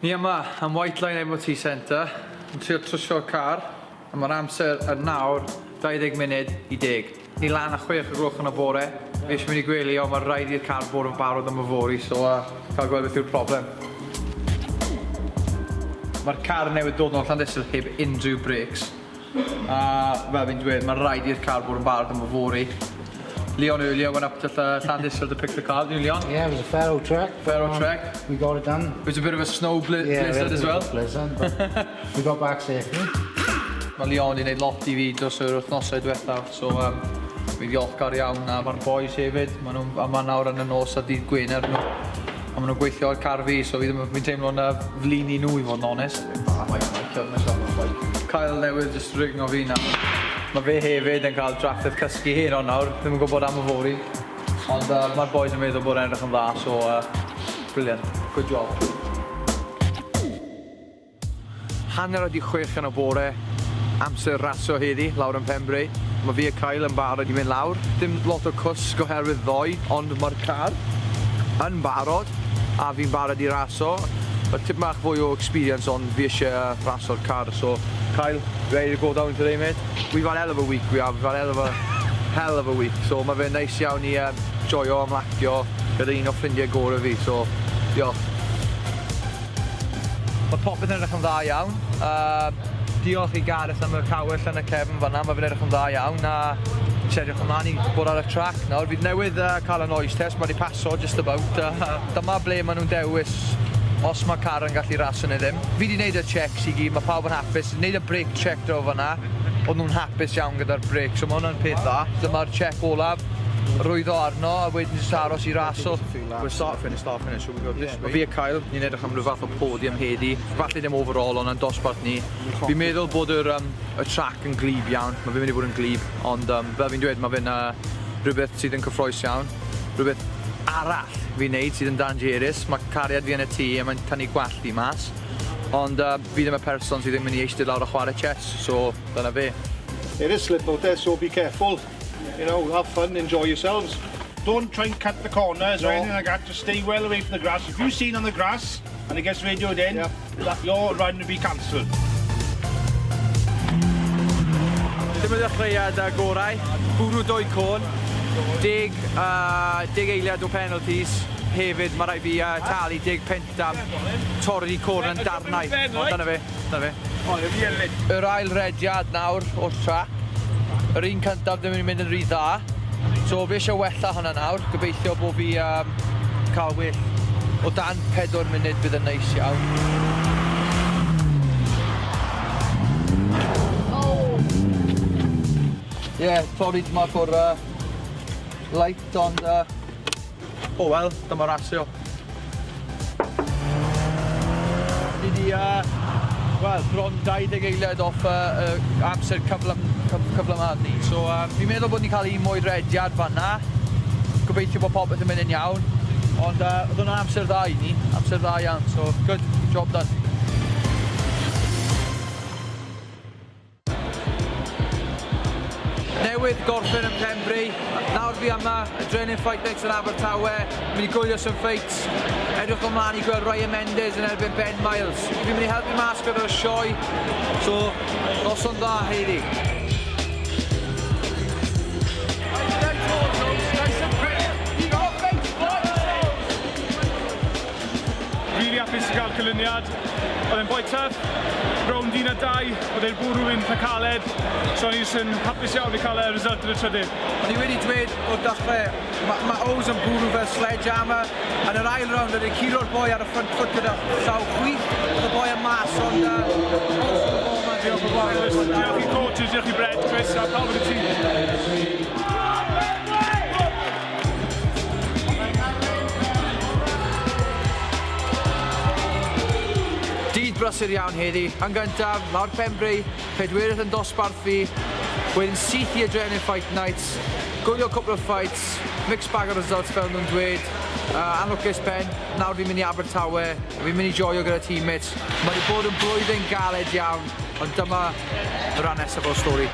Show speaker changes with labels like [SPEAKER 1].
[SPEAKER 1] Ni yma am White Line MOT Centre yn trio trwsio'r car a mae'r amser yn nawr 20 munud i deg. Ni lan a 6 o gloch yn y bore. Fi eisiau mynd i gwely ond mae rhaid i'r car bod yn barod am yfory so uh, cael gweld beth yw'r problem. Mae'r car newydd dod nôl Llandysul heb unrhyw brakes. A fel fi'n dweud, mae'n rhaid i'r car bod yn barod am yfory. Leon earlier went up to Llandysul to pick the car, didn't you, Leon?
[SPEAKER 2] Yeah, it was a fair old trek.
[SPEAKER 1] Fair old trek.
[SPEAKER 2] We got it done.
[SPEAKER 1] It was a bit of a snow bli
[SPEAKER 2] Yeah,
[SPEAKER 1] blizzard
[SPEAKER 2] we
[SPEAKER 1] as well.
[SPEAKER 2] Blizzard, but we got back safely.
[SPEAKER 1] Mae Leon wedi gwneud lot i fi dros yr wythnosau diwethaf, so um, fi'n ddiolchgar iawn a mae'r boys hefyd, maen nhw'n yma nawr yn y nos a dydd Gwener nhw. A maen nhw'n gweithio ar car fi, so fi ddim yn fi'n teimlo'n uh, flin i nhw i fod yn onest. Kyle newydd jyst ringo fi nawr. Mae fe hefyd yn cael drafferth cysgu heno nawr, ddim yn gwybod am yfory. Ond uh, mae'r boys yn meddwl bod e'n edrych yn dda, so uh, brilliant. Good job. 6:30 yn y bore, amser rasio heddi, lawr yn Pembrey. Mae fi a Kyle yn barod i mynd lawr. Dim lot o cwsg oherwydd ddoe, ond mae'r car yn barod, a fi'n barod i raso. Mae tipyn bach fwy o experience ond fi eisiau raso'r car, so Kyle, ready to go down today, mate? We've had hell of a week, we have, we've had hell of a, hell of a week, so mae fe'n neis iawn i um, joio ymlacio gyda un o ffrindiau gorau fi, so diolch. Mae popeth yn edrych yn dda iawn. Uh, diolch i Gareth am y cawell yn y cefn fanna, mae fe'n edrych yn dda iawn a jyst edrych ymlaen i bod ar y track nawr. Fi newydd uh, cael y noise test, mae wedi paso just about. Uh, dyma ble maen nhw'n dewis os mae car yn gallu rasio neu ddim. Fi wedi gwneud y checks i gyd, mae pawb yn hapus. Wneud y brake check draw fanna, oedd nhw'n hapus iawn gyda'r brake, so mae hwnna'n peth dda. Dyma'r check olaf, rwyddo arno a wedyn jyst aros i raso. We'll start finish, start finish, so we go this way. Fi a Kyle, ni'n edrych am rhyw fath o podium heddi. Falle dim overall, ond yn dosbarth ni. Fi'n meddwl bod yr, um, y track yn glib iawn. Mae fe'n mynd i fod yn glib, ond um, fel fi'n dweud, mae fe'n uh, rhywbeth sydd yn cyffroes iawn. Rhywbeth arall fi'n neud sydd yn dangerous. Mae cariad fi yn y tŷ a mae'n tynnu gwallt fi mas. Ond uh, fi ddim y person sydd ddim mynd i eistedd lawr a chwarae chess, so dyna fe.
[SPEAKER 3] It is slip out there, so be careful. You know, have fun, enjoy yourselves.
[SPEAKER 4] Don't try and cut the corners
[SPEAKER 3] No.
[SPEAKER 4] or anything like that. Just stay well away from the grass. If you're seen on the grass and it gets radioed in,
[SPEAKER 3] Yeah.
[SPEAKER 4] that your run will be cancelled.
[SPEAKER 1] Dim y ddechreuad uh, gorau. Bwrw dwy côn. Deg, uh, 10 eiliad o penalties. Hefyd, mae rhaid fi uh, talu 10 punt am torri côn yn darnau. Ond dyna fe, dyna fe. Yr ail rediad nawr o'r track. Yr un cyntaf ddim yn mynd yn rhy dda. So fi eisiau wella hwnna nawr. Gobeithio bod fi um, cael well. O dan 4 munud bydd yn neis iawn. Oh. Yeah, torri dyma o'r uh, light ond uh, oh well, dyma rasio. Ni di, uh, wel, bron 20 eiliad off uh, uh, amser cyflym, cyf, cyflymad ni. So, um, fi'n meddwl bod ni'n cael un mwy rediad fanna. Gobeithio bod popeth yn mynd yn iawn. Ond uh, oedd hwnna'n amser dda i ni, amser dda iawn. So, good, job done. Newydd gorffen yn Pembrey. Nawr fi yma, Adrenaline Fight Nights yn Abertawe. Mynd i gwylio some fights. Edrych ymlaen i gweld Ryan Mendes yn erbyn Ben Miles. Fi'n mynd i helpu mas gyda'r sioe. So, noson dda heddi.
[SPEAKER 5] Really hapus i gael canlyniad. Oedd e'n boi tough, rownd 1 a 2, oedd e'n bwrw fi'n eitha caled, so o'n i jyst yn hapus iawn i cael y result yn y trydydd.
[SPEAKER 1] O'n i wedi dweud o'r dechrau, mae ma Ows yn bwrw fel sledgehammer. Yn yr ail round, oedd e'n curo'r boi ar y front foot gyda llaw chwith. Oedd y boi yn mas, ond... Uh,
[SPEAKER 5] Diolch yn fawr, Chris. Diolch i coaches, diolch i Brett, Chris a pawb yn y tîm.
[SPEAKER 1] Dydd brysur iawn heddi. Yn gyntaf, lawr Pembrey, pedwerydd yn dosbarth fi, wedyn syth i Adrenaline Fight Nights, gwylio cwpl o fights, mixed bag o results fel nhw'n dweud, uh, anlwcus Ben, nawr fi'n mynd i Abertawe, fi'n mynd i joio gyda teammates. Mae wedi bod yn blwyddyn galed iawn, ond dyma y rhan nesaf o'r stori.